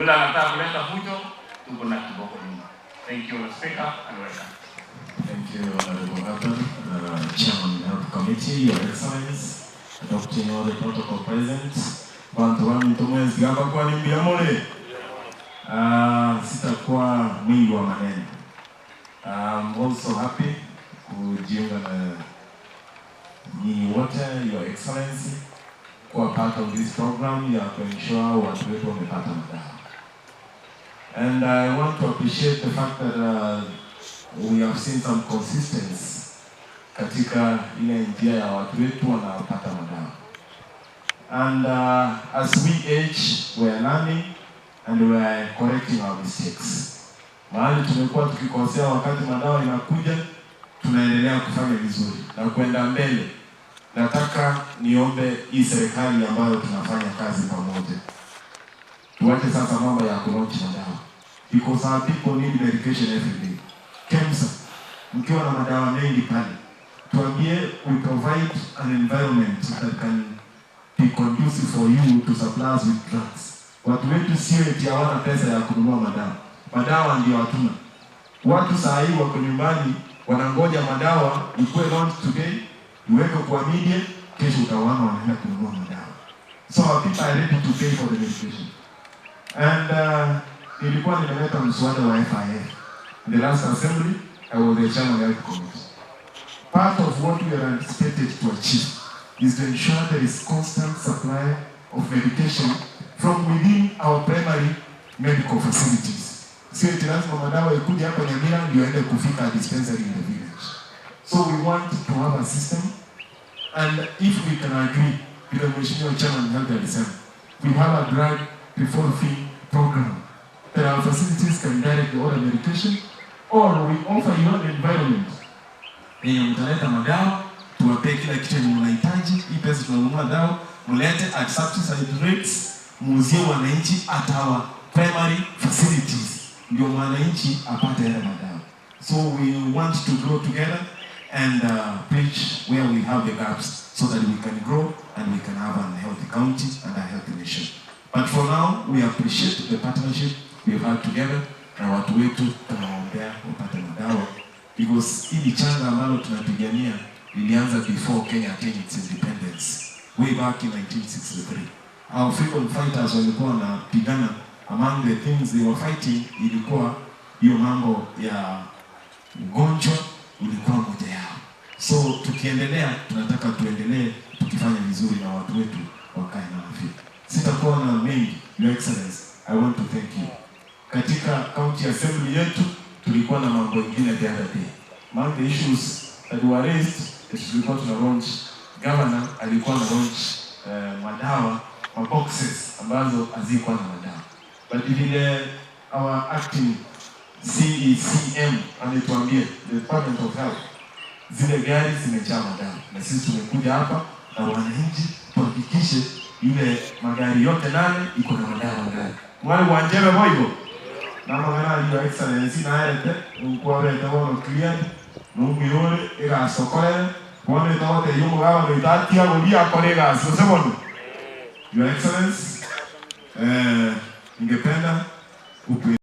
Yule anataka kuleta fujo, tuko na kiboko nyuma. Thank you, Mr. Speaker, and welcome. Thank you, Honorable Urban, Chairman Health Committee, Your Excellency, adopting all the protocol present. Bantu baminto mwensi gamba kwa ni mole. Sitakuwa mwingi wa maneno. I'm also happy kujiunga na nyinyi wote, Your Excellency, kuwa part of this program ya kuensure watu wetu wamepata madawa. And I want to appreciate the fact that we have seen some consistency katika ile njia ya watu wetu wanapata madawa. And as we age, we are learning and we are correcting our mistakes. Mahali tumekuwa tukikosea wakati madawa inakuja, tunaendelea kufanya vizuri na kwenda mbele. Nataka niombe hii serikali ambayo tunafanya kazi pamoja, tuache sasa mambo ya kulaunch madawa because our people need medication every day. KEMSA, mkiwa na madawa mengi pale, tuambie we provide an environment that can be conducive for you to supply us with drugs. Watu wetu sio eti hawana pesa ya kununua madawa, madawa ndio hatuna. Watu saa hii wako nyumbani wanangoja madawa ikuwe launch today, iwekwe kwa media, kesho utaona wanaenda kununua madawa. So our people are ready to pay for the medication. And nilikuwa nimeleta mswada wa FIF. In the last assembly, I was the chairman of the health committee. Part of what we are anticipated to achieve is to ensure there is constant supply of medication from within our primary medical facilities. Sio eti lazima madawa ikuje hapa Nyamira ndio aende kufika dispensary in the village. So we want to have a system, and if we can agree, vile Mheshimiwa Chairman Health alisema, we have a drug revolving program that our facilities can directly order medication, or we offer you an environment yenye mtaleta madawa, tuwapee kila kitu yenye mnahitaji. Hii pesa tunanunua dawa, mlete at subsidized rates, muuzie wananchi at our primary facilities, ndio mwananchi apate yale madawa. So we want to grow together and bridge where we have the gaps so that we can grow and we can have a healthy county and a healthy nation. But for now, we appreciate the partnership we've had together, na watu wetu tunawaombea wapate madawa because hili changa ambalo tunapigania lilianza before Kenya attained its independence, way back in 1963. Our freedom fighters walikuwa wanapigana, among the things they were fighting ilikuwa hiyo mambo ya ugonjwa ulikuwa moja yao. So tukiendelea, tunataka tuendelee tukifanya vizuri na watu wetu wakae na afya. Sitakuwa na mengi, Your Excellency, I want to thank you. Katika county assembly yetu tulikuwa na mambo ingine the other day. Among the issues that were raised is tulikuwa tuna launch, governor alikuwa na launch madawa, maboxes ambazo hazikuwa na madawa, but vile our acting CECM ametuambia, the Department of Health, zile gari zimejaa madawa, na sisi tumekuja hapa na wananchi tuhakikishe ile magari yote nane iko na madawa ndani. Mwali wanjebe boigo namagana, Your Excellency, naerete nkwabete bono cleared numwirore igasokorere bono etogoteria omogabana oito atiagoria akore egasi gose bono. Your Excellency, ningependa utu